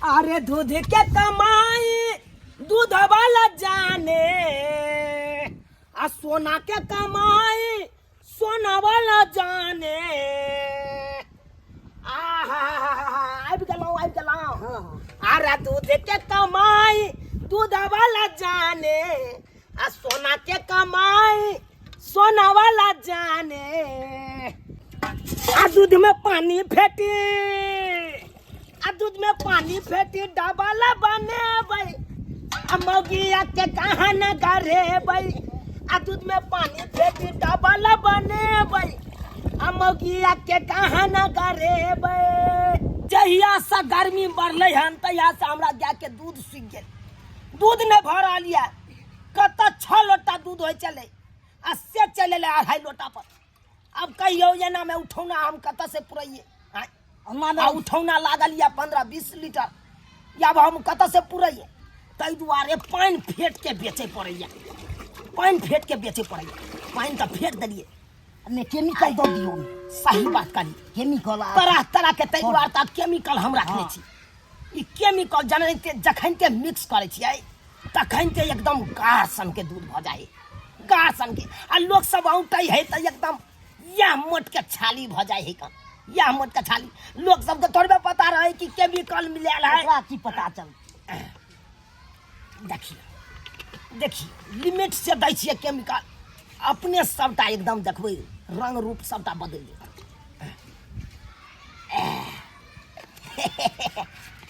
अरे दूध के कमाई दूध वाला जाने, आ सोना के कमाई सोना वाला जाने। आहा, आबि गेलहुँ, आबि गेलहुँ। अरे दूध के कमाई दूध वाला जाने, आ सोना के कमाई सोना वाला जाने। आ दूध में पानी फेटी, आ दूध में पानी फेटी डबल बनेबै, आ मौगिया के कहाँ न गरेबै। आ दूध में पानी फेटी डबल बनेबै, आ मौगिया के कहाँ न गरेबै। जहिया से गर्मी बढ़लै हन तहिया से हमरा गाय के दूध सूखि गेल, दूध नहि भऽ रहल यऽ। कतऽ 6 लोटा दूध होइ छलै आ से चलि एलै 2.5 लोटा पर। आब कहियौ एनामे उठौना हम कतऽ से पुरैयै? आँय? आ उठौना लागल यऽ 15-20 लीटर, आब हम कतऽ से पुरैयै? ताहि दुआरे पानि फेट के बेचै पड़ैया, पानि फेट के बेचै पड़ैया। पानि तऽ फेट देलियै। ने केमिकल दऽ दियौ। सही बात कहली। केमिकल आ तरह तरह के, ताहि दुआरे तऽ केमिकल हम रखने छी। ई केमिकल जनैते जखन ते मिक्स करै छियै तखन ते एकदम गाढ़ सन के दूध भऽ जाइ, गाढ़ सन के। आ लोक सब औंटै है तऽ एकदम इएह मोट के छाली भऽ जाइ है, इएह मोट के छाली। लोक सबके थोड़बे पता रहै कि केमिकल मिलायल है। ओकरा की पता चल। देखियौ, देखियौ, लिमिट से दै छियै केमिकल, अपने सबटा एकदम देखबै रंग रूप सबटा बदलि जेतै।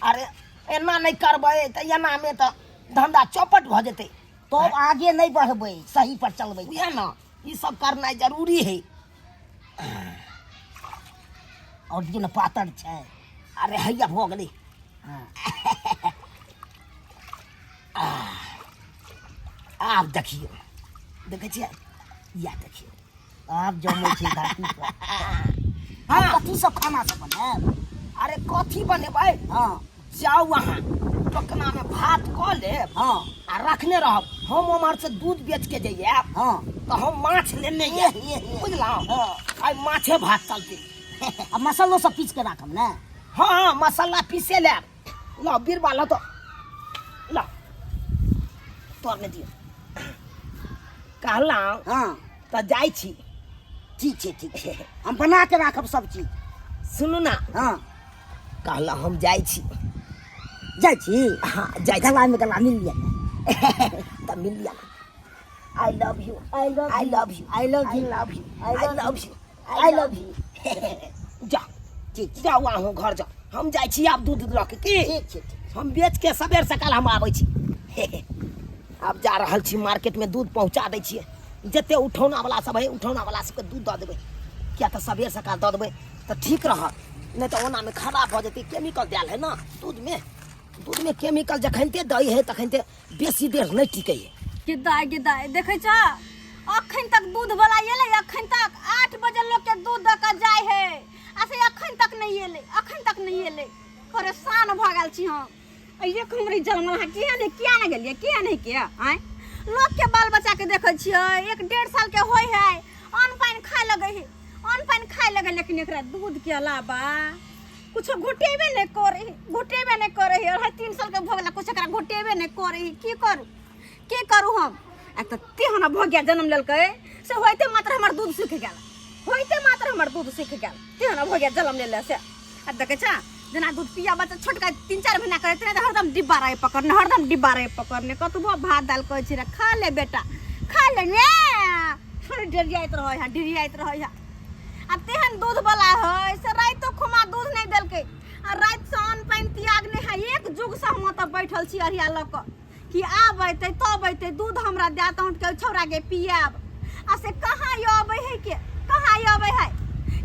अरे एना नहि करबै तऽ एनामे तऽ धंधा चौपट भऽ जेतै। तब आगे नहि बढ़बै, सही पर चलबै। उएह ने, ई सब करनाइ जरूरी है। और दियौ ने, पातर छै। अरे हैया भऽ गेलै। आब देखियौ, देखै छियै, इएह देखियौ। आब जमै छै धरती पर। हाँ। कथी सब खाना सब बनायब? अरे कथी बनेबै? हाँ। जाउ अहाँ टोकना में भात कऽ लेब। हाँ। आ रखने रहब, हम उम्हर से दूध बेच के जे आयब। हाँ। तऽ हम माछ लेने आयब। ये, ये, ये। बुझलहुँ? हाँ। आइ माछे भात चलतै। आ मसालो सब पीस के राखब ने? हाँ हाँ, मसाला पीसे लेब। ल बीरबा ल तो ल तोर दियौ कहलहुँ। हाँ। तऽ जाइ छी। ठीक छै, ठीक छै, हम बना के राखब सब चीज। सुनू ना। हाँ। कहलहुँ हम जाइ छी। जाइ छी? हाँ, जाइ छी। गला में गला मिल लिअ। तऽ मिल लिअ। I love you. I love I love you. I love I you. Love you. I I love love you. I love you. जा। ठीक छै। जाउ अहूँ घर जाउ, हम जाइ छी आब दूध लऽ के। की? ठीक छै, ठीक। हम बेच के सबेर सकाल हम आबै छी। आब जा रहल छी मार्केट में, दूध पहुंचा दै छियै। जते उठौना वाला सब है, उठौना वाला सबके दूध दऽ देबै, किया तऽ सबेर सकाल दऽ देबै तऽ ठीक रहत, नहि तऽ ओना में खराब भऽ जेतै। केमिकल देल है ना दूध में, दूध में केमिकल जखनते दै है तखनते बेसी देर नहि टिकै है। गे दाय, गे दाय, देखै छ अखन तक दूध वाला एलै? अखन तक 8 बजे लोक के दूध दऽ कऽ जाइ है आ से अखन तक नहि एलै, अखन तक नहि एलै। परेशान भऽ गेल छी हम। एक हमरे जन्मल अहाँ किया नहि, किया नहि गेलियै, किया नहि किया? आँय, लोक के बाल बच्चा के देखै छियै 1-1.5 साल के होइ है, अन्न पानि खाय लगै है, अन्न पानि खाय लगै, लेकिन एकरा दूध के अलावा कुछो घोटेबे नहि करै है, घोटेबे नहि करै है। 2.5-3 साल के भऽ गेल, कुछ एकरा घोटेबे नहि करै है। की करू, की करू हम? एक तऽ तेहन भऽ गया जन्म लेलकै से होइते मात्र हमर दूध सूखि गेल, होइते मात्र हमर दूध सूखि गेल। तेहन भऽ गया जन्म लेले से। आ देखै छ जेना दूध पिया बच्चा छोटका 3-4 महीना करैत रहै तऽ हरदम डिब्बा रहै पकड़ने, हरदम डिब्बा रहै पकड़ने। कतबो भात दालि कहै छी रे खा ले बेटा, खा ले ने, थोड़े डेरियाइत रहै है, डेरियाइत रहै है। आ तेहन दूध वाला है से राइतो खुमा दूध नहि देलकै आ राति से अन्न पानि त्याग नहि है। एक जुग से हम ओतऽ बैठल छी अरिया लऽ कऽ कि आब अयतै तब अयतै दूध हमरा दए तहन के छौड़ा के पियाब, आ से कहाँ अबै है के, कहाँ अबै है?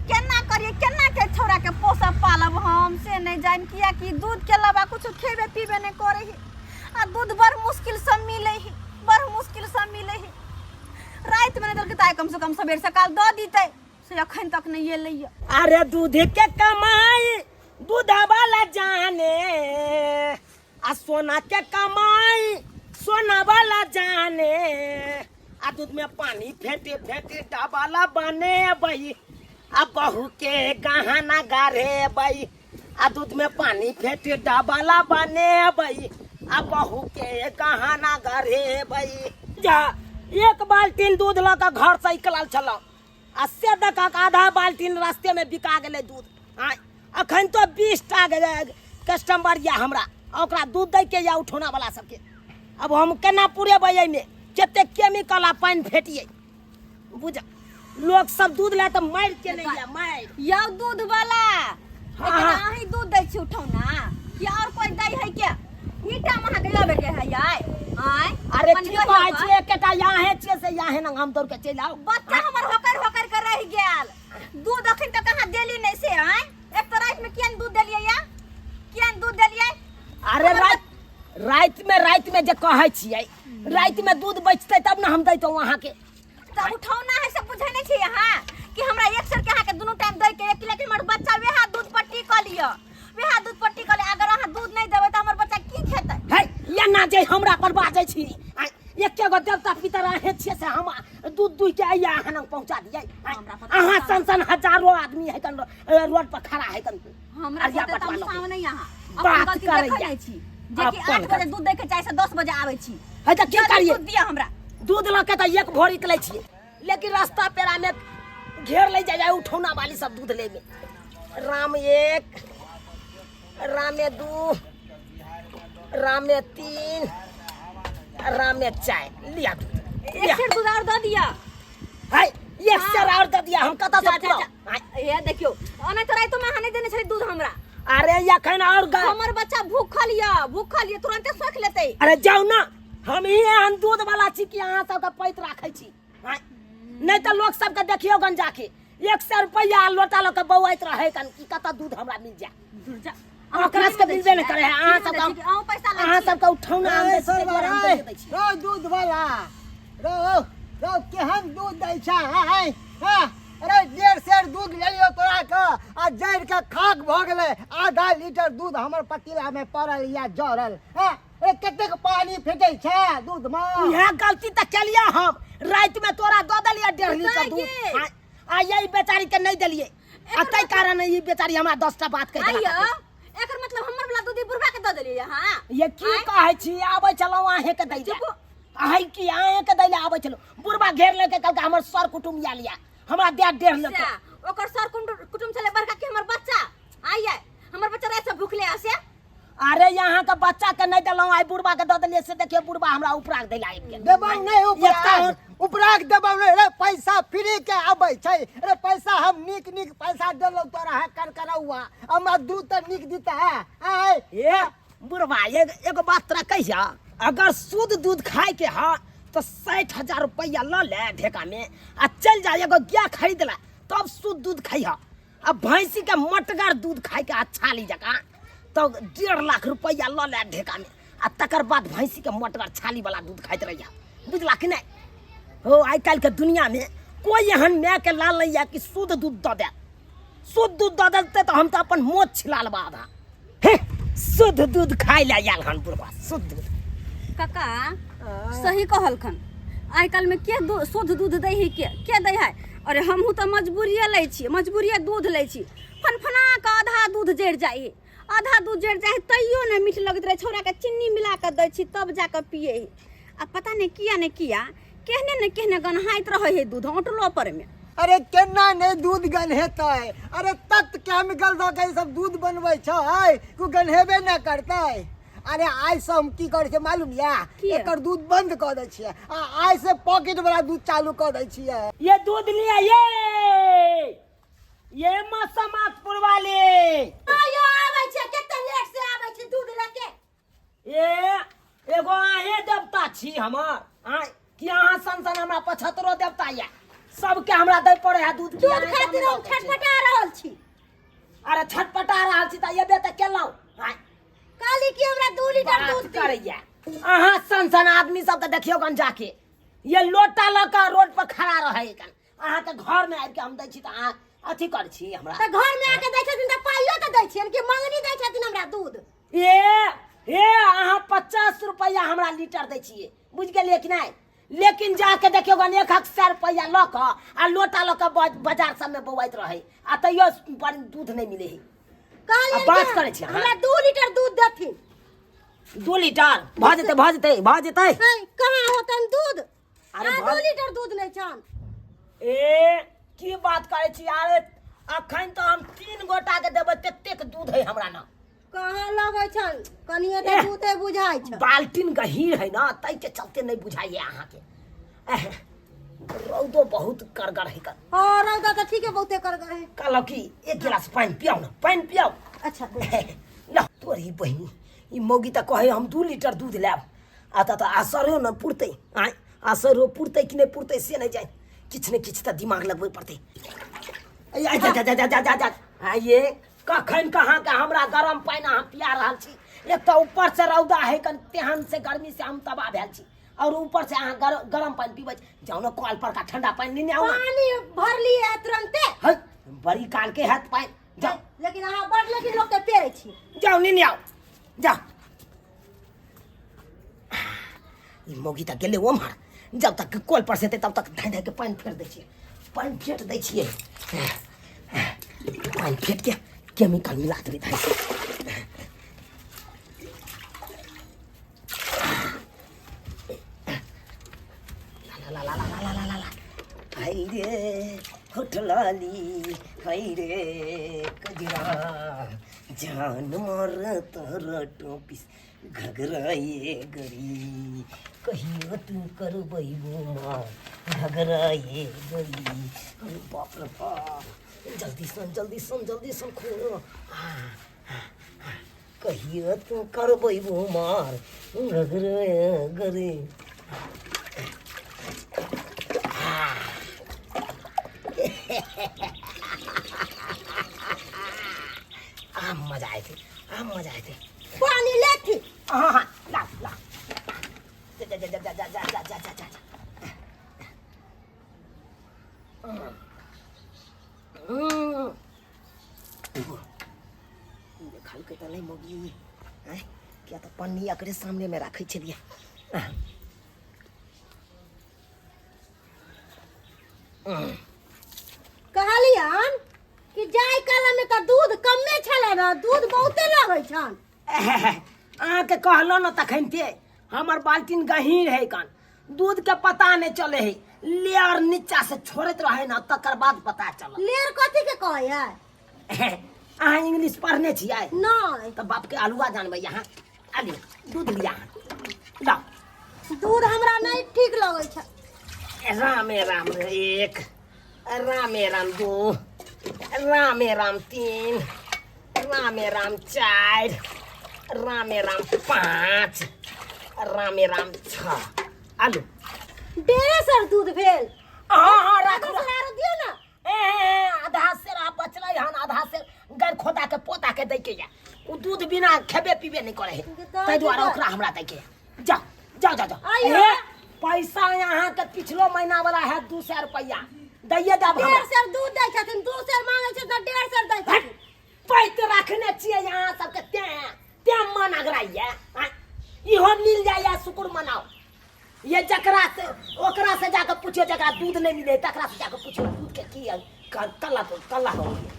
केना करिए, केना के छौड़ा के पोसब पालब हम से नहि जानि, कियाकि दूध के अलावा कुछो खेबे पीबे नहि करै है आ दूध बड़ मुश्किल से मिलै है, बड़ मुश्किल से मिलै है। राति में नहि देलकै तऽ कम से कम सबेर सकाल दऽ दितै, से अखन तक नहि एलैया। अरे दूध के कमाई दूध वाला जाने, आ सोना के कमाई सोना वाला जाने। आ दूध में पानी फेंटे फेंटे डबाला बने बई, आ बहू के गहना गढ़े बई। आ दूध में पानी फेंट डबला बनेबै आ बहू के गहना गढ़ेबै। जा एक बाल्टीन दूध लऽ कऽ घर से निकलल छलहुँ आ से देख कऽ आधा बाल्टीन रास्ते में बिका गेलै दूध। आँय अखन तो 20 टा कस्टमर यऽ हमरा, आ ओकरा दूध दै के यऽ उठौना वाला सबके। अब हम केना पुरेबै एहिमे कते केमिकल आ पानि फेटियै बुझ। लोक सब दूध ला तऽ मारि के नहीं या मारि। यौ दूध वाला हाँ, एकरा हाँ। अहीं दूध दै छी उठौना कि और कोई दै है के? ईटा में अहाँके लबे के है याय? आँय? अरे अपन की कहियो कहै कऽ। छियै, एकेटा याहे छियै से याहे नंग हम दौड़ के चलि आउ। बच्चा हमर होकर होकर के रहि गेल, दूध अखन तक अहाँ देली नहीं से। आँय एक तो राति में किया दूध देलियै या किया दूध देलियै? अरे राति राति में, राति में जे कहै छियै राति में दूध बचतै तब ने हम दैतहुँ अहाँके। तऽ उठौना है से बुझै नहीं छी अहाँ कि हमरा एक सर के अहाँके दुनू टाइम दै के, एक लेकिन हमर बच्चा वएह दूध पट्टी कऽ लिअ, वएह दूध पट्टी कऽ लिअ। अगर अहाँ दूध नहीं देबै तऽ हमर बच्चा की खेतै? है एना जे हमरा पर बाजै छी, आँय, एके गो देवता पितर अहें छियै से हम दूध दुहि के आइया अहाँ लग पहुँचा दियै। आँय, हमरा पता अहाँ नहीं। सन सन हजारो आदमी है कन रोड पर खड़ा है कन। हमरा अरिया पता पटवा लऽ के। सामने यहाँ अपन बात गलती करैया। देखै नहीं छी जे कि अपन 8 बजे गलती। दूध दै के चाही से 10 बजे आबै छी। है तऽ की जल्दी करियै? दूध दिअ हमरा। दूध लऽ के तऽ एक भोरी के लै छियै, लेकिन रास्ता पेड़ा में घेर ले जाय उठौना वाली सब दूध ले में। राम एक, रामे दू, रामे तीन, रामे चार, लिया दूध। एक लिया। सेर दूध और दऽ दिअ। है एक सेर और दऽ दिया, हम कतऽ से जा, जा, पुराउ? जा। हे देखियौ, ओना तऽ रातिमे अहाँ नहि देने छलियै दूध हमरा। अरे एखन और हमर बच्चा भूखल यऽ, भूखल यऽ, तुरंते सोखि लेतै। अरे जाउ ना, हम ही एहन दूध वाला छी कि अहाँ सबके पैत राखै छी। आँय, नहि तऽ लोक सबके देखियौ गन जाके 100 रुपैआ आ लोटा लऽ के बौआइत रहै कन कि कतऽ दूध हमरा मिल जाए। दूर जा। ओकरा सबके मिलबे नहि करै है। अहाँ सबके अहूँ पैसा लै अहाँ छी। सबके उठौना हम दै छी, ताहि दुआरे हम दैए दै छी। रौ दूध वाला, रौ रौ केहन दूध दै छै? आँय, हँ? अरे 1.5 सेर दूध लेलियौ तोरा के आ जरि के खाक भऽ गेलै। आधा लीटर दूध हमर पतीला में पड़ल या जरल। हँ? अरे कतेक पानी फेंकै छै दूध में? इएह गलती तऽ केलियै हम, राति में तोरा दऽ देलियै 1.5 लीटर दूध। के? आँय, आ यही बेचारी के नहीं देलियै, आ ताहि कारण ई बेचारी हमरा 10टा बात कहि देलक। आइयो एकर मतलब हमर वाला दूध ई बुढ़बा के दऽ देलियै अहाँ? ये की कहै छी, आबै छलहुँ अहें के दै लए। चुप। अहें की अहें के दै लए आबै छलहुँ, बुढ़बा घेर लेलकै, कहलकै हमर सर कुटुम्ब आयल यऽ, हमरा दे 1.5 लीटर। सएह, ओकर सर कुटुम्ब छलै बड़का कि हमर बच्चा? आइये हमर बच्चा राति से भूखले हसे। अरे यहाँ के बच्चा के नहीं देलहुँ, आइ बुढ़बा के दऽ देलियै, से देखियौ बुढ़बा हमरा उपरा के दै लए आबि गेल। देबौ नहि उपरा, एकटा उपरा के देबौ नहि। रे पैसा फ्री के आबै छै। रे पैसा हम नीक नीक पैसा देलहुँ तोरा है करकरौआ, हमरा दूध तऽ नीक दिता है। आँय। ए बुढ़बा, एगो बात तोरा कहिया, अगर शुद्ध दूध खाय के हा तो 60,000 रुपया लऽ ले ढेका में आ चल जा एगो गाय खरीद ला, तब शुद्ध दूध खइहा। आ भैंसी के मटगर दूध खाय के अच्छा ली जका तो 1.5 लाख रुपया लऽ ले ढेका में आ तकर बाद भैंसी के मटगर छाली वाला दूध खाइत रहिया, बुझला कि नहीं? हो आइ काल्हि के दुनिया में कोई एहन माय के लाल नहीं है कि शुद्ध दूध दऽ दे। शुद्ध दूध दऽ देते तऽ हम तऽ अपन मोच छिला लेबा आधा। हे शुद्ध दूध खाय लए आयल हन बुढ़वा, शुद्ध दूध। काका सही कहलखन, आइ काल्हि में के शुद्ध दूध दै है, के दै है? अरे हमहूँ तऽ मजबूरिये लै छी, मजबूरिये दूध लै छी। फनफना कऽ आधा दूध जरि जाइ है, आधा दूध जरि जाइ है तैयो नहि मीठ लगैत रहै। छौड़ाके चीनी मिला कऽ दै छी तब जाकऽ पियै है। आ पता नहि किया नहि किया केहने ने केहने गन्हाइत रहै है दूध औंटलो पर में। अरे केना नहि दूध गन्हेतै? अरे तत केमिकल दऽ के ई सब दूध बनबै छै कि गन्हेबे नहि करतै। अरे आइ से हम की करै छियै मालूम यऽ? की? एकर दूध बंद कऽ दै छियै आ आइ से पॉकेट वाला दूध चालू कऽ दै छियै। ये दूध लिया ये, ये मसमातपुर वाले। आयो आबै छै, कते लेट से आबै छै दूध लऽ के। ए एगो अहें देवता छी हमर, आँय कि अहाँ सन सन हमरा 75 देवता यऽ, सबके हमरा दै पड़े है दूध। दूध खातिर हम छटपटा रहल छी। अरे छटपटा रहल छी तऽ एबे तऽ केलहुँ। आँय कहली कि हमरा 2 लीटर बात दूध दिअ। करैया अहाँ सन सन आदमी सबके देखियौ गन जाके ये लोटा लऽ कऽ रोड पर खड़ा रहै गन। अहाँके घर में आबि के हम दै छी तऽ अहाँ अथी करै छी हमरा। तऽ घर में आके दै छथिन तऽ पाइयो तऽ दै छियनि कि मंगनी दै छथिन हमरा दूध? ए हे अहाँ 50 रुपैआ हमरा लीटर दै छियै, बुझि गेलियै कि नहि? लेकिन जाके देखियौ गन 100 रुपैआ लऽ कऽ आ लोटा लऽ कऽ बाजार सबमे बौआइत रहै आ तैयो बड़ दूध नहि मिलै है। आ बात करै छी अहाँ। हमरा 2 लीटर दूध देथिन। 2 लीटर भऽ जेतै, भऽ जेतै, भऽ जेतै। हैं, कहाँ होतन दूध? अरे आ 2 लीटर दूध नहि छन। ए, की बात करै छी? अरे, अखन तऽ हम तीन गोटा के देबै ततेक दूध है हमरा न। कहाँ लगै छन? कनिए तऽ एह। दूधे बुझाइ छ। बाल्टीन गहीर है ना, ताहि के चलते नहीं बुझाइए अहाँके। एह, रौदो बहुत करगर है कर। हाँ, रौदा तऽ ठीके बहुते करगर है। कहलहुँ कि एक गिलास पानि पियाउ ने, पानि पियाउ। अच्छा। ल तोरी बहिनी, ई मौगी तऽ कहै हम 2 लीटर दूध लायब, आ तऽ असरो ने पुरतै। आँय, असरो पुरतै कि नहि पुरतै से नहि जानि। किछु ने किछु तऽ दिमाग लगबै पड़तै। ए, आ, जा जा जा जा जा जा जा। आ ये कखन कहाँके हमरा गरम पानि अहाँ पिया रहल छी? एक तऽ ऊपर से रौदा है कन तेहन से गर्मी से हम तबाह भेल छी और ऊपर से अहाँ गरम पानि पीबै छी। जाउ ने कल पर का ठंडा पानि लेने आउ ने। पानी भरलिए तुरंते। है, बड़ी काल के हैत पानि, जाउ। लेकिन अहाँ बड़ लेकिन लोक के पेड़ै छी। जाउ, नेने आउ, जाउ। ई मौगी तऽ गेलै ओम्हर। जब तक कल पर से एतै तब तक धाँइ धाँइ के पानि फेर दै छियै, पानि फेट दै छियै। पानि फेट के केमिकल मिला देबै धाँइ से। ला ला ला ला ला ला ला ला, हाय रे होठलाली, हाय रे कजरा, जान मार तोरा टोपीस घघराए गरी, कहियो तू करबै माँ घघराए गरी। अरे बाप रे बाप, जल्दी सन, जल्दी सन, जल्दी सन खो। कहियो तू करबै मार घघराए गरी। आ मजा आए थे, आ मजा आए थे। पानी लेथी। हाँ हाँ, ला ला, जा जा जा जा जा जा जा जा जा जा जा। देखलकै तऽ नहि मौगी? आँय, किया तऽ पन्नी एकरे सामनेमे राखै छलियै। कहलियन कि जाय काल में तऽ दूध कमे छलै ने, दूध बहुते लगै छन। अहाँके कहलहुँ ने तखन ते हमर बाल्टीन गहीर है कन, दूध के पता नहीं चले है। लेयर नीचा से छोड़ैत रहे ना, तकर बाद पता चल। लेर कथी के कहै है? अहाँ इंग्लिश पढ़ने छियै? नहि। तऽ बाप के आलुआ जानबै अहाँ। आ लिअ, दूध लिअ अहाँ, लाउ। दूध हमरा नहि ठीक लगै छै। रामे राम एक, रामे राम दू, रामे राम तीन, रामे राम चारि, रामे राम पाँच, रामे राम छह। आलू। 1.5 सेर दूध भेल। हाँ हाँ, राखू। आधा सेर आरो दियौ ने। ए, आधा सेर आ बचलै हन, आधा सेर गैर खोता के पोता के दै के या। उ दूध बिना खेबे पीबे नहीं करे है, ताहि दुआरे ओकरा हमरा दै के या। जाओ जाओ जाओ जाओ। आइयो। ए, पैसा यहाँ के पिछलो महीना वाला है, 200 रुपया दैये देब हमरा। 1.5 सेर दूध दै छथिन, 2 सेर मांगै छै तऽ 1.5 सेर दै हट, छथिन। पैत रखने छियै यहाँ सबके, तें तें मन अगराइए। आँय, इहो मिल जाइए, शुक्र मनाओ। ये जकरा से ओकरा से जाके पूछियो, जकरा दूध नहीं मिले तकरा से जाके पूछियो दूध के की है, कल्ला कल्ला हो गया।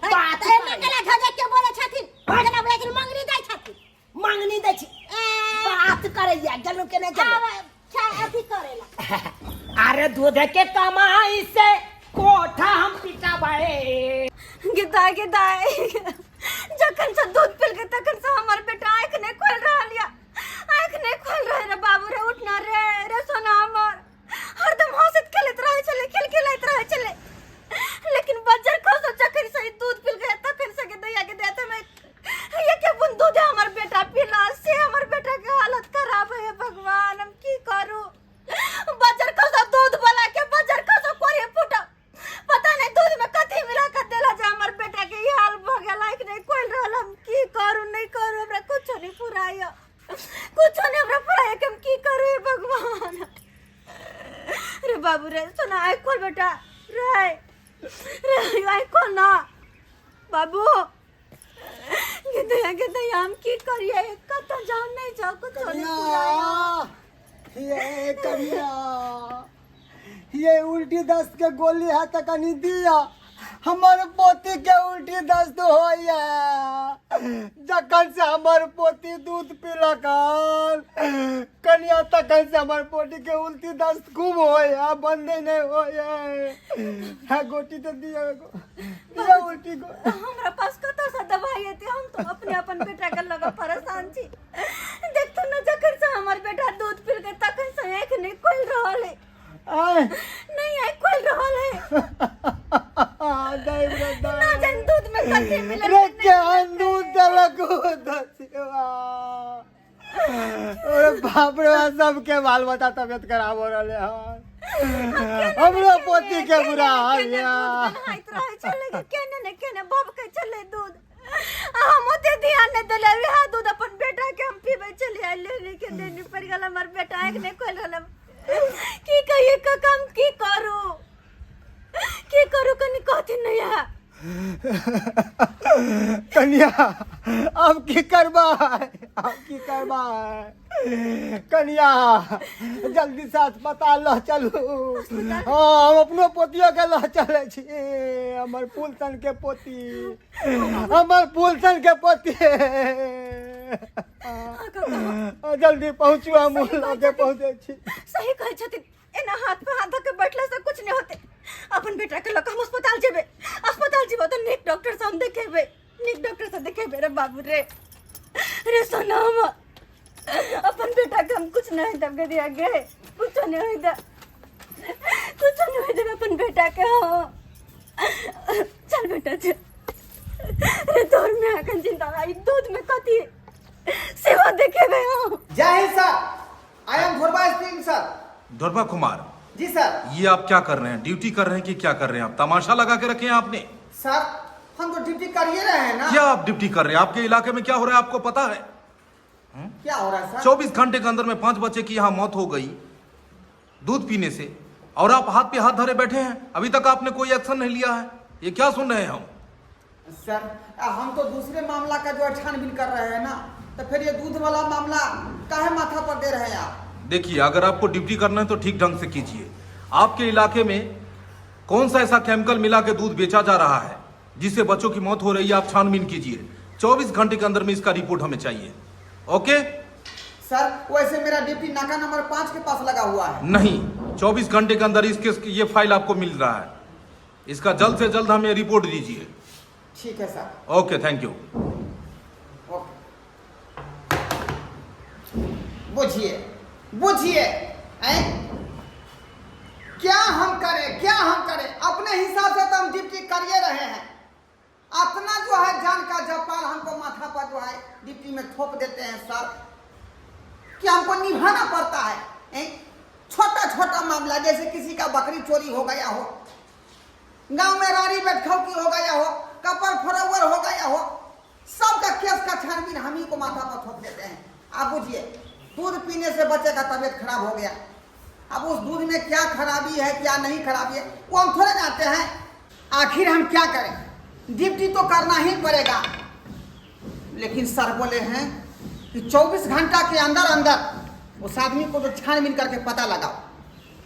बात तऽ एना करैए। केना झझक के बोलै छथिन? हट। जेना बोलै छथिन मंगनी दै छथिन। मांगनी दै छी। ए, बात करैया, गेलहुँ के नहि गेलहुँ? खावे अथी करेला। अरे, दूध के कमाई से कोठा हम पिटाबै। गे दाय, गे दाय, जखन से दूध पिलके तखन से हमर बेटा आँखि नहि खोलि रहल या, आँखि नहि खोलि रहल। रे बाबू रे, उठना रे, रे सोना हमर। हरदम हंसैत खेलैत रहै छलै, खेल खेलैत रहै छलै, लेकिन बज्जर खसो जखन से ई दूध पिलकै तखन से के दैया के दैत हमे एके बूंद दूध हमर बेटा पीला से हमर बेटा के हालत खराब है। भगवान, हम की करू? बज्जर खसो दूध वाला के, बज्जर खसो कोरे फूटा। पता नहीं दूध में कथी मिला कर देला जे हमर बेटा के ई हाल भ गेल, आँखि नहीं खोल रहल। हम की करू, नहीं करू, हमरा कुछो नहीं फुराय, कुछो नहीं हमरा फुराय कि हम की करू। हे भगवान, रे बाबू रे सोना, आँखि खोल बेटा, रे रे, आँखि खोल ना बाबू। गे दैया, गे दैया, हम की करिए? कतऽ जाउ, नहीं जाउ, कुछो नहीं फुराय। कनिया, ये कनिया, ये उल्टी दस्त के गोली है तऽ कनि दिया। हमर पोती के उल्टी दस्त होइया। जखन से हमर पोती दूध पीलक कनिया तखन से हमर पोती के उल्टी दस्त खूब होइया, बंदे नहीं होइया। है गोटी तो दिया दिया उल्टी को। हमरा पास कतौ से दवाई एते? हम तो अपने अपन बेटा के लगा परेशान छी। देखतो न, जखन से हमर बेटा दूध पी के तखन से आँख नहीं खोल रहल है। आय नहीं, आँख खोल रहल है। दाई रे ना दाई। जान दूध में कथी मिलल। रे केहन दूध देलक दसिवा। अरे बाप रे बाप, सबके बाल बच्चा तबियत खराब हो रहले हन, हमरो पोती के बुरा हाल या। नहाइत रहै छलै कि केने ने केने बबकै छलै दूध, आ हम ओते ध्यान नहि देलियै। वएह दूध अपन बेटा के हम पीबै छलियै, लेने के देने पड़ि गेल। हमर बेटा आँखि नहि खोलि रहल। की कहियै काका, हम की करू, की करू, कनि कहथिन नहि है। कनिया, अब की करबै, अब की करबै? कनिया, जल्दी से अस्पताल लऽ चलू। हाँ, हम अपनो पोतियो के लऽ चलै छी। हमर फूलसन के पोती, हमर फूलसन के पोती। जल्दी पहुँचू, हम लऽ के पहुँचै छी। सही कहै छथिन। एना हाथ पे हाथ धऽ के बैठला से कुछ नहीं होते। अपन बेटा के लऽ कऽ हम अस्पताल जेबै, अस्पताल जेबै तऽ नीक डॉक्टर से हम देखेबै, नीक डॉक्टर से देखेबै। रे बाबू रे, रे सोना, हम अपन बेटा के हम कुछ नहीं देब गे दिया गे, कुछ नहीं होई दे, कुछ नहीं होई देब अपन बेटा के। हाँ, चल बेटा चल। रे तोर में अखन चिंता आई, दूध में कथी सेवा देखेबै हम। जय Hind sir, I am Dhorba speaking sir. Dhorba Kumar ji sir. ये आप क्या कर रहे हैं? ड्यूटी कर रहे हैं कि क्या कर रहे हैं आप? तमाशा लगा के रखे हैं आपने। सर, हम तो ड्यूटी कर ही रहे हैं ना। क्या आप ड्यूटी कर रहे हैं? आपके इलाके में क्या हो रहा है आपको पता है? क्या हो रहा है सर? 24 घंटे के अंदर में 5 बच्चे की यहाँ मौत हो गई दूध पीने से, और आप हाथ पे हाथ धरे बैठे हैं। अभी तक आपने कोई एक्शन नहीं लिया है। ये क्या सुन रहे हैं हम? सर, हम तो दूसरे मामला का जो है छानबीन कर रहे हैं ना, तो फिर ये दूध वाला मामला काहे माथा पर दे रहे हैं आप? देखिए, अगर आपको ड्यूटी करना है तो ठीक ढंग से कीजिए। आपके इलाके में कौन सा ऐसा केमिकल मिला के दूध बेचा जा रहा है जिससे बच्चों की मौत हो रही है? आप छानबीन कीजिए। 24 घंटे के अंदर में इसका रिपोर्ट हमें चाहिए। ओके सर, वैसे मेरा ड्यूटी नाका नंबर 5 के पास लगा हुआ है। नहीं, 24 घंटे के अंदर इसके ये फाइल आपको मिल रहा है, इसका जल्द से जल्द हमें रिपोर्ट दीजिए। ठीक है sir. Okay, thank you. Okay. बुझिए बुझिए, हैं? क्या हम करें, क्या हम करें? अपने हिसाब से तो हम ड्यूटी कर ही रहे हैं। अपना जो है जान का जपाल हमको माथा पर जो है ड्यूटी में थोप देते हैं सर, कि हमको निभाना पड़ता है, हैं? छोटा छोटा मामला, जैसे किसी का बकरी चोरी हो गया हो, गांव में रानी बैठौकी हो गया हो, कपर फरोवर हो गया हो, सबका केस का छानबीन हम ही को माथा पर थोप देते हैं। आप बुझिए, दूध पीने से बच्चे का तबीयत खराब हो गया। अब उस दूध में क्या खराबी है क्या नहीं खराबी है वो हम थोड़े जानते हैं। आखिर हम क्या करें? ड्यूटी तो करना ही पड़ेगा। लेकिन सर बोले हैं कि 24 घंटा के अंदर अंदर उस आदमी को जो छानबीन करके पता लगाओ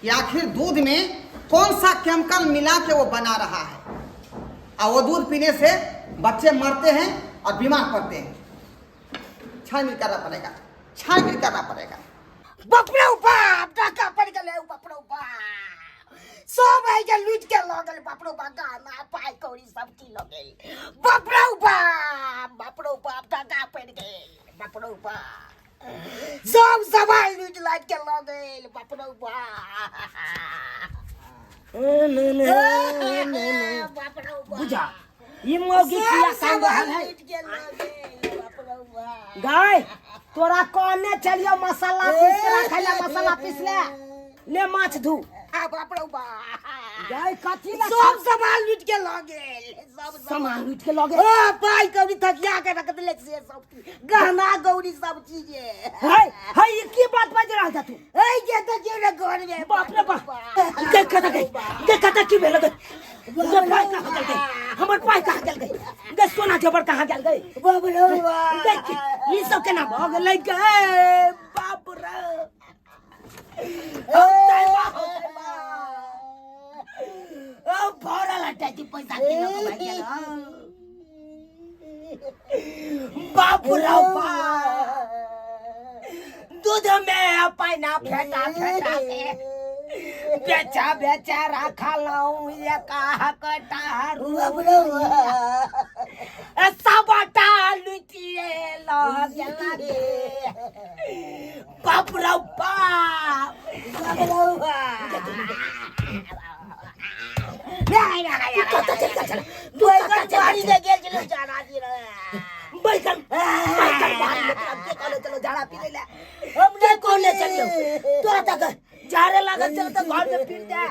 कि आखिर दूध में कौन सा केमिकल मिला के वो बना रहा है, और वो दूध पीने से बच्चे मरते हैं और बीमार पड़ते हैं। छानबीन करना पड़ेगा, छानबीन करना पड़ेगा। बाप रे बाप, टाका पड़ गेलै। बाप रे बाप, सब आइ के लूट के लऽ गेल। बाप रे बाप, गहना पाइ कौड़ी सब चीज लऽ गेल। बाप रे बाप, बाप रे बाप, टाका पड़ि गेल। बाप रे बाप, सब सामान लूट लाट के लऽ गेल। बाप रे बाप, बाप रे बाप। बुझा ई मौगी किया सब कान रहल सामान है। लूट के लऽ गेल। बाप रे बाप। गाय, तोरा कहने चलियो मसाला पीस के रखै ला, मसाला पीस ले, ले माछ धू। आ बाप रे बाप, गाय, कथी ला सब सामान लूट के लऽ गेल, सब सामान लूट के लऽ गेल? ओ पाइ कौड़ी थकिया के रख देले से सब चीज, गहना गौरी सब चीज। है है, ई की बात बाजि रहल छ तू? ए के देखियो ने घर में। बाप रे बाप, देख कतऽ गई, देख कतऽ की भेल गई। गे पाइ कहाँ गेल गई? हमर पाइ कहाँ गेल गई? गे सोना जेवर कहाँ गेल गई? बाप रे बाप। देख, ई सब केना भऽ गेलै गे? बाप रे, हौ तै बाप, हौ तै बाप। हौ भरल अटैची पैसा के लऽ कऽ भागि गेल बाप रौ बाप दूध में पैना फेटा फेटा के बेचा बेचा रखलहुँ एक कटारू सबटा लुटिए लऽ गेला गे बाप रौ बाप बैगन बैगन बाहर में तोरा के कहले चलो झाड़ा पी ले हम के कहले चलियो तोरा तक झाड़े लागल चलो तो घर में पीट दे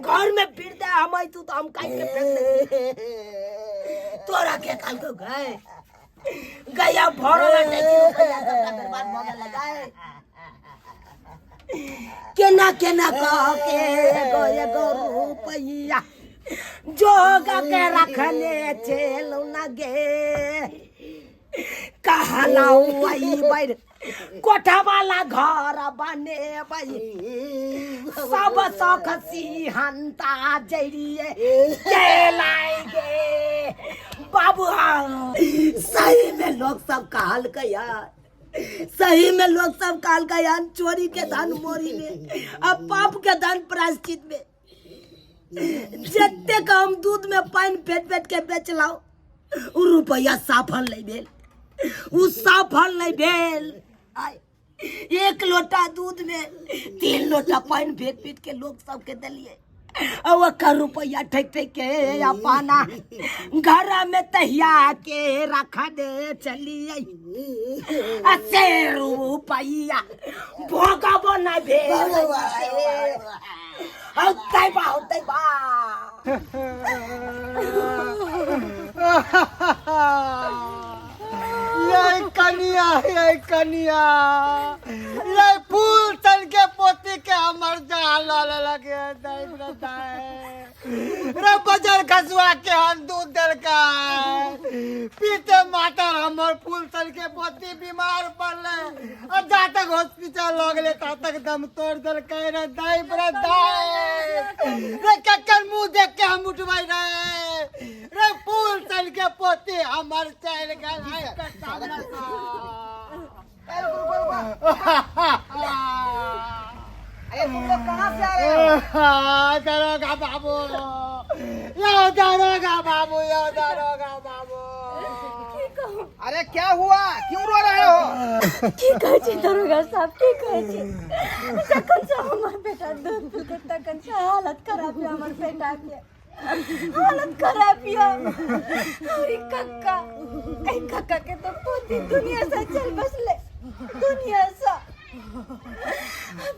घर में पीट दे हम आई तू तो हम काट के फेंक दे तोरा के काल को गए गया भरल अटैची रुपैया सबटा बर्बाद भऽ गेल गए केना केना कह के एगो एगो रुपैया जोगा के रखने छेलौ ना गे कहलौ आई बैर कोठा वाला घर बनेबै सब शौख सिहन्ता जरिए चलाइ गे बाबू सही में लोग सब कहलकै यार सही में लोग सब कहलकै यार चोरी के धन मोरी में अब पाप के धन प्रायश्चित में जतेक हम दूध में पानि फेट फेट के बेचलहुँ ओ रुपैआ साफल नहि भेल ओ साफल नहि भेल आइ एक लोटा दूध में 3 लोटा पानि फेट फेट के लोग सबके देलियै आ ओकर रुपैआ ठकि ठकि के अपना घर में तहिया के रख दे चलियै आ से रुपैआ भोगबो नहि भेल औतै बा औतै बा ये कनिया ये कनिया ये फूल सन के पोती के हमर जान लऽ लगे दाई रे दाई रे बजर खसुआ के हम दूध देलकै पीते मातर हमर फूल सन के पोती बीमार पड़ले आ जा तक हॉस्पिटल लऽ गेलै ता तक दम तोड़ देलकै रे दाई रे दाई रे कक्कर मुंह देख के हम उठबै रे रे फूल सन के पोती हमर चलि गेल आइ के सामने अरे तुम लोग कहाँ से आ रहे हो दारोगा बाबू यो दारोगा बाबू यो दारोगा बाबू अरे क्या हुआ क्यों रो रहे हो की कहै छी दरोगा साहब की कहै छी जखन से हमर बेटा दूध पी के तखन से हालत खराब यऽ हमर बेटा के हालत खराब यऽ और ई कक्का एहि कक्का के तो पोती दुनिया से चल बसले दुनिया से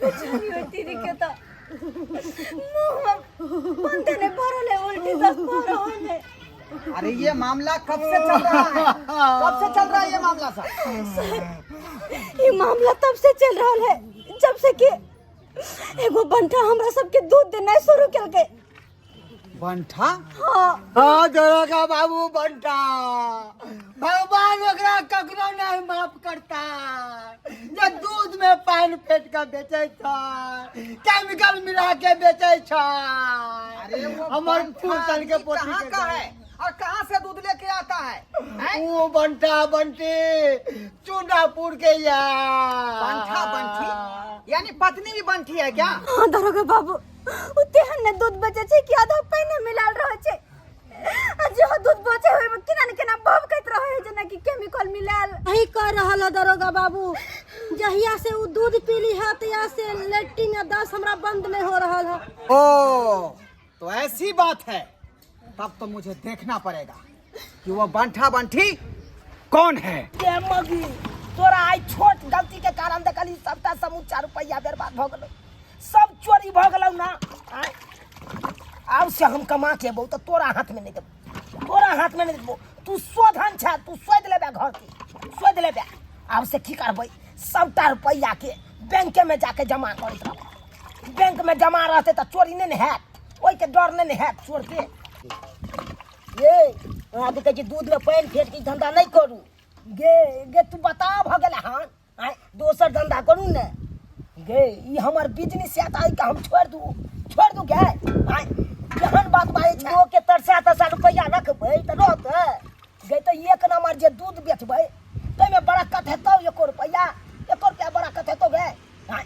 बेचारी ओहि दीदी के तो मुंह में बंदे ने भरल है उल्टी तक भरल है अरे ये मामला कब से चल रहा है कब से चल रहा है ये मामला साहब ये मामला तब से चल रहा है जब से कि एगो बंटा हमरा सबके दूध देनाइ शुरू केलकै बंठा हाँ हाँ दरोगा बाबू बंटा भगवान ओकरा कखनो नहीं माफ करता जे दूध में पानि फेट के बेचै छै केमिकल मिला के बेचै छै अरे वो हमर बंठा फूल सन के आदमी पोती कहाँ के का है और कहाँ से दूध लेके आता है हैं? ओ बंटा बंटी चूनापुर के या बंठा बंठी यानी पत्नी भी बंठी है क्या हाँ दरोगा बाबू ओ तेहन ने दूध बचे छै कि आधा पानि मिलाल रहै छै आ जो दूध बचे होय में केना ने केना बहकैत रहै है जेना कि केमिकल मिलाल सही कह रहल है दरोगा बाबू जहिया से उ दूध पीली है तहिया से लेट्रिन आ दस हमरा बंद नहीं हो रहल है ओ तो ऐसी बात है तब तो मुझे देखना पड़ेगा कि वो बंठा बंठी कौन है गे मगी तोरा आइ छोट गलती के कारण देखली सबटा समूचा रुपैआ बर्बाद भऽ गेलौ सब चोरी भऽ गेलौ ना आँय? आब से हम कमा के एबौ तऽ तोरा हाथ में नहीं देबौ तोरा हाथ में नहीं देबौ तू शोधन छै तू शोधि लेबे घर के शोधि लेबे आब से की करबै सबटा रुपैआ के बैंके में जाके जमा करैत रहबै बैंक में जमा रहतै तऽ चोरी नहि ने हैत ओहिके डर नहि ने हैत चोर के ये अहाँके कहै छी दूधमे पानि फेट के ई धन्धा नहि करू गे गे तू बता भऽ गेल हन आँय दोसर धन्धा करू ने गे ई हमर बिजनेस या तऽ एहिके हम छोड़ि दू छोड़ि दू गे आँय केहन बात बाजै छै लोक के तरसा तरसा रुपैआ रखबै तऽ रहतै गै तऽ एक नंबर जे दूध बेचबै ताहिमे बरकत हेतौ एको रुपैआ एको रुपैआ बरकत हेतौ गै आँय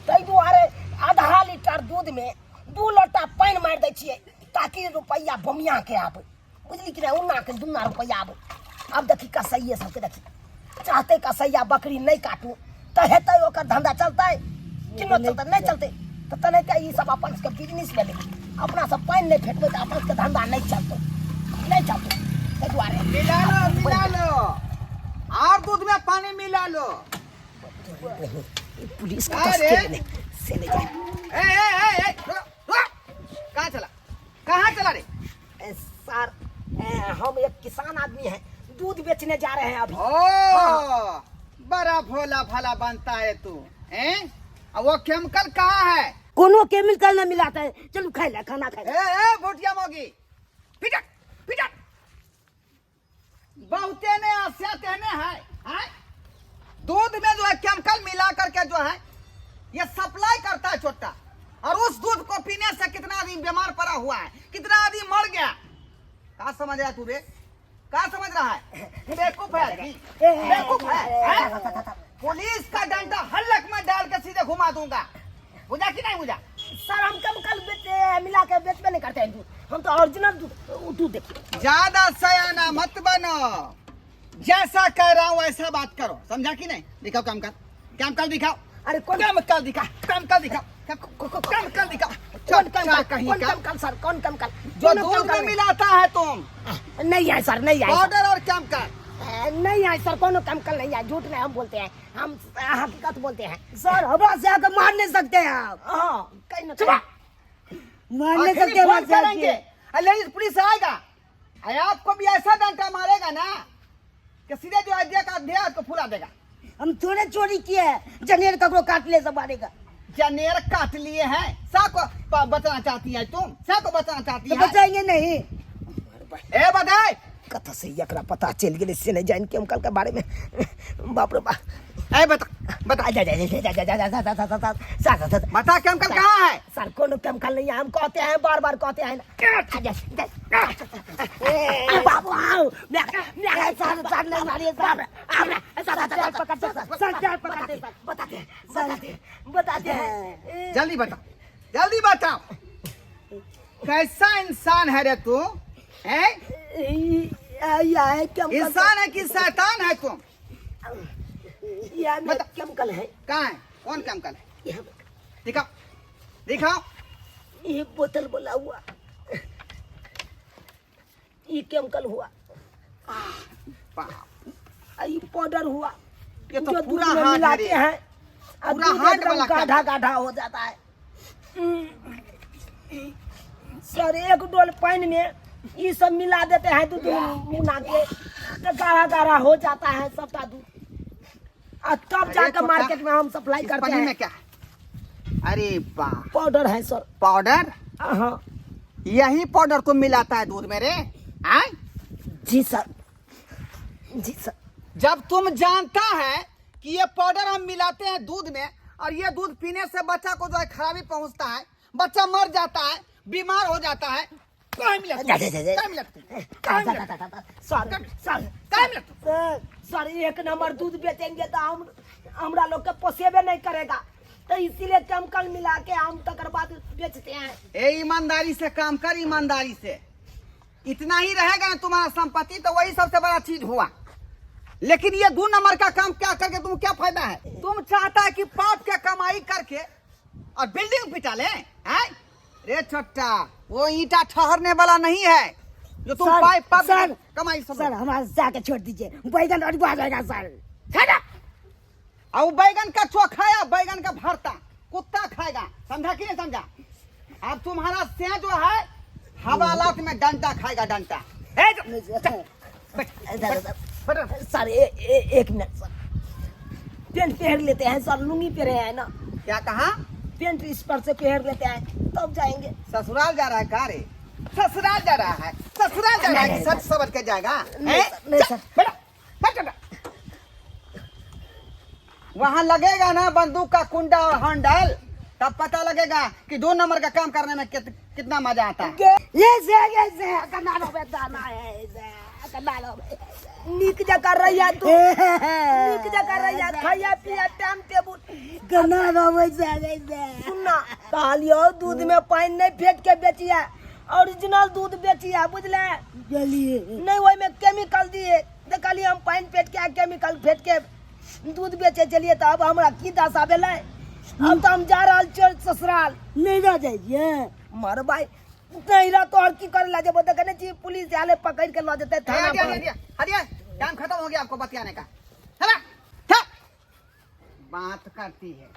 ताहि दुआरे आधा लीटर दूधमे दू लोटा पानि मारि दै छियै ताकि रुपैआ बमिया के आबै बुझली कि नहि उन्ना के दुन्ना रुपैआ आबै आब देखी कसैये सबके देखी चाहते कसैया बकरी नहि काटू तऽ हेतै ओकर धंधा चलतै कि नहि चलतै नहि चलतै तऽ तेनाहिते ई सब अपन सबके बिजनेस भेलै अपना सब पानि नहि फेटबै तऽ अपन सबके धंधा नहि चलतै नहि चलतै ताहि दुआरे मिला लो मिला लो और दूध में पानी मिला लो ई पुलिस का अरे! से नहीं से नहीं जाए ए ए ए ए रुक, रुक। कहाँ चला कहाँ चला रे ए, सर ए, हम एक किसान आदमी हैं दूध बेचने जा रहे हैं अभी ओ बड़ा भोला भाला बनता है तू हैं और वो केमिकल कहाँ है कोनो केमिकल नहीं मिलाता है चलू खाइ ले खाना खाइ ए ले ए भुटिया मोगी पिटक पिटक बहुते ने आस्या तेने है हैं? दूध में जो है केमिकल मिला करके जो है ये सप्लाई करता है छोटा और उस दूध को पीने से कितना आदमी बीमार पड़ा हुआ है कितना आदमी मर गया का समझ रहा है तू रे का समझ रहा है बेवकूफ है आदमी बेवकूफ है, हैं? पुलिस का डंडा हल्लक में डाल के सीधे घुमा दूंगा बुझा कि नहीं बुझा सर हम केमिकल बेच मिला के बेचबे नहीं करते हैं दूध हम तो ओरिजिनल दूध वो दूध देखिए ज्यादा सयाना मत बनो जैसा कह रहा हूँ वैसा बात करो समझा कि नहीं दिखाओ काम कर काम कर दिखाओ अरे कौन काम कर दिखा काम कर दिखा काम कर दिखा कौन चल केमिकल कहीं कौन का केमिकल सर कौन केमिकल जो दूध में मिलाता है तुम नहीं है सर नहीं है सर। पाउडर और केमिकल नहीं है सर कोनो केमिकल नहीं है झूठ नहीं हम बोलते हैं हम हकीकत बोलते हैं सर हवा से आकर मार नहीं सकते हैं आप हाँ कहीं ना कहीं मार नहीं आखिर सकते हवा फोन से आके। करेंगे लेडीज पुलिस आएगा अरे आपको भी ऐसा डंडा मारेगा ना कि सीधे जो आइडिया का अध्याय आपको फुला देगा हम थोड़े चोरी किए हैं जनेर ककरो काट ले सब मारेगा जनेर काट लिए हैं सा को बचना चाहती है तुम सा को बचना चाहती तो है बचाएंगे नहीं ए बधाई कतऽ से एकरा पता चलि गेलै से नहि जानि केमिकल के बारे में बाप रे बाप ए बता बता जा जा जा जा जा जा जा जा जा जा जा जा जा बता केमिकल कहाँ है सर कोनो केमिकल नहीं है हम कहते हैं बार बार कहते हैं ना जा जा बाबू आओ मैं सर सर नहीं मारिए सर सर सर पकड़ते सर सर पकड़ते बताते हैं बताते हैं बताते हैं जल्दी बताओ जल्दी बताओ कैसा इंसान है रे तू हैं यह केमिकल इंसान है कि शैतान है तुम यह बता। केमिकल है कहाँ है कौन केमिकल है यह दिखाओ दिखाओ ये बोतल बोला हुआ ये केमिकल हुआ बाप, आ ये पाउडर हुआ ये तो जो दूध पूरा में हाथ है मिलाते रे। हैं और पूरा दूध हाथ एकदम वाला गाढ़ा गाढ़ा हो जाता है सर एक डोल पानी में ये सब मिला देते हैं दूध मुना के तो गाढ़ा गाढ़ा हो जाता है सबका दूध और तब अरे जाकर छोटा, मार्केट में हम सप्लाई इस करते पन्नी हैं में क्या है अरे वाह पाउडर है सर पाउडर हाँ यही पाउडर तुम मिलाता है दूध में रे आय जी सर जी सर जब तुम जानता है कि ये पाउडर हम मिलाते हैं दूध में और ये दूध पीने से बच्चा को जो है खराबी पहुंचता है बच्चा मर जाता है बीमार हो जाता है कहाँ मिला तू? जा, जा, जा, जा। कहाँ मिला तू? कहाँ मिला तू? सर सर कहाँ मिला तू? सर सर एक नंबर दूध बेचेंगे तो हम हमरा लोग के पोसेबे नहीं करेगा तो इसीलिए केमिकल मिला के हम तकर बाद बेचते हैं ए ईमानदारी से काम कर ईमानदारी से इतना ही रहेगा ना तुम्हारा संपत्ति तो वही सबसे बड़ा चीज हुआ लेकिन ये दो नंबर का काम क्या करके तुम क्या फायदा है तुम चाहता है कि पाप के कमाई करके और बिल्डिंग पिटा ले हैं रे छोटा वो ईटा ठहरने वाला नहीं है जो तुम सर, पाइप पाप सर, कमाई सब सर हमारा जाके छोड़ दीजिए बैगन और आ जाएगा सर और वो बैगन का चोखा या बैगन का भरता कुत्ता खाएगा समझा कि नहीं समझा अब तुम्हारा से जो है हवालात में डंडा खाएगा डंडा ए, सर ए, ए, एक मिनट सर पेंट पहन लेते हैं सर लुंगी पहरे हैं ना क्या कहा पेंट इस पर से पहन लेते हैं तब जाएंगे ससुराल जा रहा है का रे ससुराल जा रहा है ससुराल जा रहा है कि सच समझ के जाएगा नहीं हैं? सर, नहीं चल, सर। बैठो, बैठो, बैठो। वहां लगेगा ना बंदूक का कुंडा और हंडल तब पता लगेगा कि दो नंबर का काम करने में कितना मजा आता है। ये से ये से कना रहबे दाना है से कना रहबे। नीक जकाँ रहिया तू, नीक जकाँ रहिया, खाइया पिया टाइम टेबुल। कना रहबै से गे से। सुनना कहलियो, दूध में पानि नहीं फेंट के बेचिया, ओरिजिनल दूध बेचिया, बुझले? चलिए। नहीं ओहिमे केमिकल दिए। देखलिए हम पानि फेंट के आ केमिकल फेंट के दूध बेचे चलिए, तऽ अब हमरा की दशा भेलै। अब तऽ हम जा रहल छियै ससुराल। नहि रह जाइ छियै? मरबाई नहीं रह तो और की करे ला जेबो? देखने छी पुलिस आले पकड़ के ल जेतै थाना हटिए, पर। हटिए, हटिए, टाइम खत्म हो गया आपको बतियाने का, है ना? थे। बात करती है।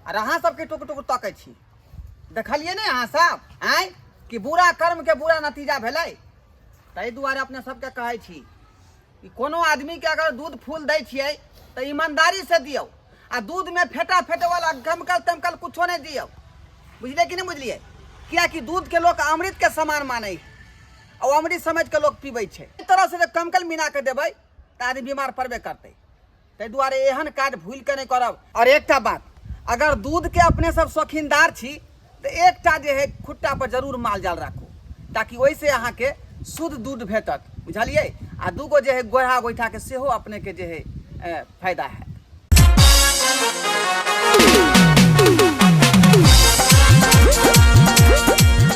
और अहाँ सबके टुक टुक तकै छी, देखलिए ने अहाँ सब आँय कि बुरा कर्म के बुरा नतीजा भेलै। ताहि दुआरे अपने सबके कहै छी कि कोनो आदमीके अगर दूध फूल दै छियै तऽ ईमानदारी से दियौ आ दूधमे फेटा फेटे वाला केमिकल तेमिकल कुछो नहि दियौ, बुझलियै कि नहि बुझलियै? कियाकि दूधके लोक अमृतके समान मानै है आ अमृत समझ के लोक पीबै छै। एहि तरह से जे केमिकल मिला के देबै तऽ आदमी बीमार पड़बे करतै। ताहि दुआरे एहन काज भूलि कऽ नहि करब। आओर एकटा बात, अगर दूधके अपने सब शौकीनदार छी तऽ एकटा जे है खुट्टा पर जरूर माल जाल राखू, ताकि ओहिसँ अहाँके शुद्ध दूध भेटत, बुझलियै? आ दूगो जे है गोढ़ा गोइठाके सेहो अपनेके जे है फायदा है।